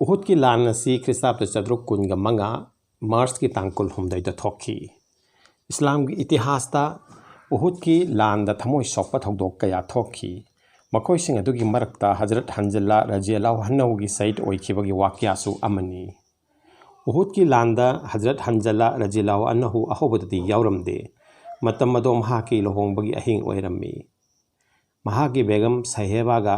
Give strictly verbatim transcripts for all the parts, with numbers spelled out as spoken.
ꯎꯍꯨꯗꯀꯤ ꯂꯥꯟ ꯑꯁꯤ ꯈ꯭ꯔꯤꯁꯇꯥꯕꯗ ꯆꯥꯇ꯭ꯔꯨꯛ ꯀꯨꯟꯒ ꯃꯉꯥ ꯃꯥꯔꯆꯀꯤ ꯇꯥꯡ ꯀꯨꯟꯍꯨꯝꯗꯣꯏꯗ ꯊꯣꯛꯈꯤ꯫ ꯏꯁꯂꯥꯝꯒꯤ ꯏꯇꯤꯍꯥꯁꯇ ꯎꯍꯨꯗꯀꯤ ꯂꯥꯟꯗ ꯊꯃꯣꯏ ꯁꯣꯛꯄ ꯊꯧꯗꯣꯛ ꯀꯌꯥ ꯊꯣꯛꯈꯤ꯫ ꯃꯈꯣꯏꯁꯤꯡ ꯑꯗꯨꯒꯤ ꯃꯔꯛꯇ ꯍꯖꯔꯠ ꯍꯟꯖꯂꯥ ꯔꯖꯤꯌꯜꯂꯥꯍꯨ ꯑꯟꯍꯨꯒꯤ ꯁꯍꯤꯗ ꯑꯣꯏꯈꯤꯕꯒꯤ ꯋꯥꯀ꯭ꯌꯥꯁꯨ ꯑꯃꯅꯤ꯫ ꯎꯍꯨꯗꯀꯤ ꯂꯥꯟꯗ ꯍꯖꯔꯠ ꯍꯟꯖꯂꯥ ꯔꯖꯤꯌꯜꯂꯥꯍꯨ ꯑꯟꯍꯨ ꯑꯍꯧꯕꯗꯗꯤ ꯌꯥꯎꯔꯝꯗꯦ꯫ ꯃꯇꯝ ꯑꯗꯣ ꯃꯍꯥꯛꯀꯤ ꯂꯨꯍꯣꯡꯕꯒꯤ ꯑꯍꯤꯡ ꯑꯣꯏꯔꯝꯃꯤ꯫ ꯃꯍꯥꯛꯀꯤ ꯕꯦꯒꯝ ꯁꯥꯍꯦꯕꯥꯒ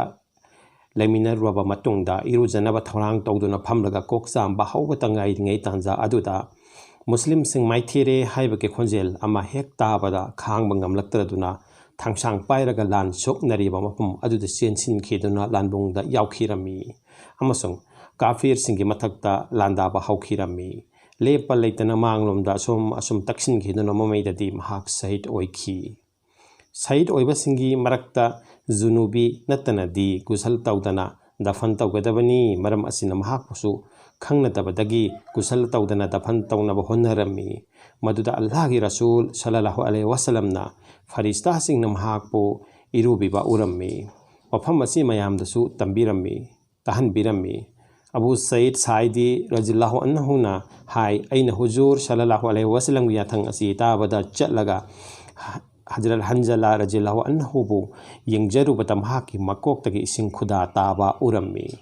ꯂꯩꯃꯤꯟꯅꯔꯨꯔꯕ ꯃꯇꯨꯡꯗ ꯏꯔꯨꯖꯅꯕ ꯊꯧꯔꯥꯡ ꯇꯧꯗꯨꯅ ꯐꯝꯂꯒ ꯀꯣꯛ ꯆꯥꯝꯕ ꯍꯧꯕꯇ ꯉꯥꯏꯔꯤꯉꯩ ꯇꯥꯟꯖꯥ ꯑꯗꯨꯗ ꯃꯨꯁꯂꯤꯝꯁꯤꯡ ꯃꯥꯏꯊꯤꯔꯦ ꯍꯥꯏꯕꯒꯤ ꯈꯣꯟꯖꯦꯜ ꯑꯃ ꯍꯦꯛ ꯇꯥꯕꯗ ꯈꯥꯡꯕ ꯉꯝꯂꯛꯇꯗꯨꯅ ꯊꯥꯡꯁꯥꯡ ꯄꯥꯏꯔꯒ ꯂꯥꯟ ꯁꯣꯛꯅꯔꯤꯕ ꯃꯐꯝ ꯑꯗꯨꯗ ꯆꯦꯟꯁꯤꯟꯈꯤꯗꯨꯅ ꯂꯥꯟꯕꯨꯡꯗ ꯌꯥꯎꯈꯤꯔꯝꯃꯤ ꯑꯃꯁꯨꯡ ꯀꯥꯐꯤꯔꯁꯤꯡꯒꯤ ꯃꯊꯛꯇ ꯂꯥꯟꯗꯥꯕ ꯍꯧꯈꯤꯔꯝꯃꯤ꯫ ꯂꯦꯞꯄ ꯂꯩꯇꯅ ꯃꯥꯡꯂꯣꯝꯗ ꯑꯁꯨꯝ ꯑꯁꯨꯝ ꯇꯛꯁꯤꯟꯈꯤꯗꯨꯅ ꯃꯃꯩꯗꯗꯤ ꯃꯍꯥꯛ ꯁꯍꯤꯗ ꯑꯣꯏꯈꯤ꯫ ꯁꯍꯤꯗ ꯑꯣꯏꯕꯁꯤꯡꯒꯤ ꯃꯔꯛꯇ ꯖꯨꯅꯨꯕꯤ ꯅꯠꯇꯅꯗꯤ ꯒꯨꯁꯜ ꯇꯧꯗꯅ ꯗꯐꯟ ꯇꯧꯒꯗꯕꯅꯤ꯫ ꯃꯔꯝ ꯑꯁꯤꯅ ꯃꯍꯥꯛꯄꯨꯁꯨ ꯈꯪꯅꯗꯕꯗꯒꯤ ꯒꯨꯁꯜ ꯇꯧꯗꯅ ꯗꯐꯟ ꯇꯧꯅꯕ ꯍꯣꯠꯅꯔꯝꯃꯤ꯫ ꯃꯗꯨꯗ ꯑꯜꯂꯥꯍꯒꯤ ꯔꯁꯨꯜ ꯁꯜꯂꯜꯂꯥꯍꯨ ꯑꯂꯩꯍꯤ ꯋꯥꯁꯂꯝꯅ ꯐꯔꯤꯁꯇꯥꯁꯤꯡꯅ ꯃꯍꯥꯛꯄꯨ ꯏꯔꯨꯕꯤꯕ ꯎꯔꯝꯃꯤ꯫ ꯃꯐꯝ ꯑꯁꯤ ꯃꯌꯥꯝꯗꯁꯨ ꯇꯝꯕꯤꯔꯝꯃꯤ, ꯇꯥꯍꯟꯕꯤꯔꯝꯃꯤ꯫ ꯑꯕꯨ ꯁꯌꯤꯗ ꯁꯥꯏꯗꯤ ꯔꯖꯤꯜꯂꯥꯍꯨ ꯑꯟꯍꯨꯅ ꯍꯥꯏ, "ꯑꯩꯅ ꯍꯨꯖꯨꯔ ꯁꯜꯂꯜꯂꯥꯍꯨ ꯑꯂꯩꯍꯤ ꯋꯥꯁꯂꯝꯒꯤ ꯌꯥꯊꯪ ꯑꯁꯤ ꯇꯥꯕꯗ ꯆꯠꯂꯒ ꯍꯖꯔꯠ ꯍꯟꯖꯂꯥ ꯔꯖꯤꯜꯂꯥꯍꯨ ꯑꯟꯍꯨꯕꯨ ꯌꯦꯡꯖꯔꯨꯕꯗ ꯃꯍꯥꯛꯀꯤ ꯃꯀꯣꯛꯇꯒꯤ ꯏꯁꯤꯡ ꯈꯨꯗꯥ ꯇꯥꯕ ꯎꯔꯝꯃꯤ꯫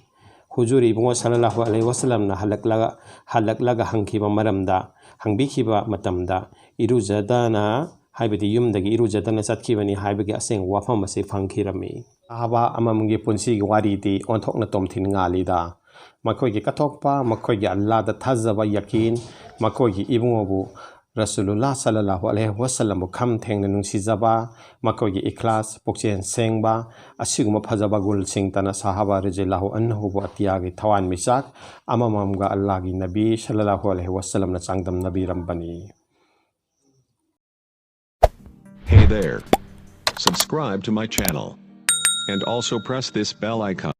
ꯍꯨꯖꯨꯔ ꯏꯕꯨꯡꯉꯣ ꯁꯜꯂꯜꯂꯥꯍꯨ ꯑꯂꯩꯍꯤ ꯋꯥꯁꯂꯝꯅ ꯍꯜꯂꯛꯂꯒ, ꯍꯜꯂꯛꯂꯒ ꯍꯪꯈꯤꯕ ꯃꯔꯝꯗ, ꯍꯪꯕꯤꯈꯤꯕ ꯃꯇꯝꯗ ꯏꯔꯨꯖꯗꯅ, ꯍꯥꯏꯕꯗꯤ ꯌꯨꯝꯗꯒꯤ ꯏꯔꯨꯖꯗꯅ ꯆꯠꯈꯤꯕꯅꯤ ꯍꯥꯏꯕꯒꯤ ꯑꯁꯦꯡꯕ ꯋꯥꯐꯝ ꯑꯁꯤ ꯐꯪꯈꯤꯔꯝꯃꯤ꯫ ꯁꯍꯥꯕꯥ ꯑꯃꯃꯝꯒꯤ ꯄꯨꯟꯁꯤꯒꯤ ꯋꯥꯔꯤꯗꯤ ꯑꯣꯟꯊꯣꯛꯅ ꯇꯣꯝꯊꯤꯅ ꯉꯥꯜꯂꯤꯗ꯫ ꯃꯈꯣꯏꯒꯤ ꯀꯠꯊꯣꯛꯄ, ꯃꯈꯣꯏꯒꯤ ꯑꯜꯂꯥꯗ ꯊꯥꯖꯕ, ꯌꯀꯤꯟ, ꯃꯈꯣꯏꯒꯤ ꯏꯕꯨꯡꯉꯣꯕꯨ ꯔꯁꯨꯂꯨꯜꯂꯥ ꯁꯜꯂꯜꯂꯥꯍꯨ ꯑꯂꯩꯍꯤ ꯋꯥꯁꯜꯂꯝꯕꯨ ꯈꯝ ꯊꯦꯡꯅ ꯅꯨꯡꯁꯤꯖꯕ, ꯃꯈꯣꯏꯒꯤ ꯏꯈ꯭ꯂꯥꯁ, ꯄꯨꯛꯆꯦꯜ ꯁꯦꯡꯕ, ꯑꯁꯤꯒꯨꯝꯕ ꯐꯖꯕ ꯒꯨꯜꯁꯤꯡꯇꯅ ꯁꯍꯥꯕꯥ ꯔꯖꯤꯌꯜꯂꯥꯍꯨ ꯑꯟꯍꯨꯕꯨ ꯑꯇꯤꯌꯥꯒꯤ ꯊꯋꯥꯟꯃꯤꯆꯥꯛ ꯑꯃꯃꯝꯒ ꯑꯜꯂꯥꯒꯤ ꯅꯕꯤ ꯁꯜꯂꯜꯂꯥꯍꯨ ꯑꯂꯩꯍꯤ ꯋꯥꯁꯜꯂꯝꯅ ꯆꯥꯡꯗꯝꯅꯕꯤꯔꯝꯕꯅꯤ꯫ Hey there. Subscribe to my channel. And also press this bell icon.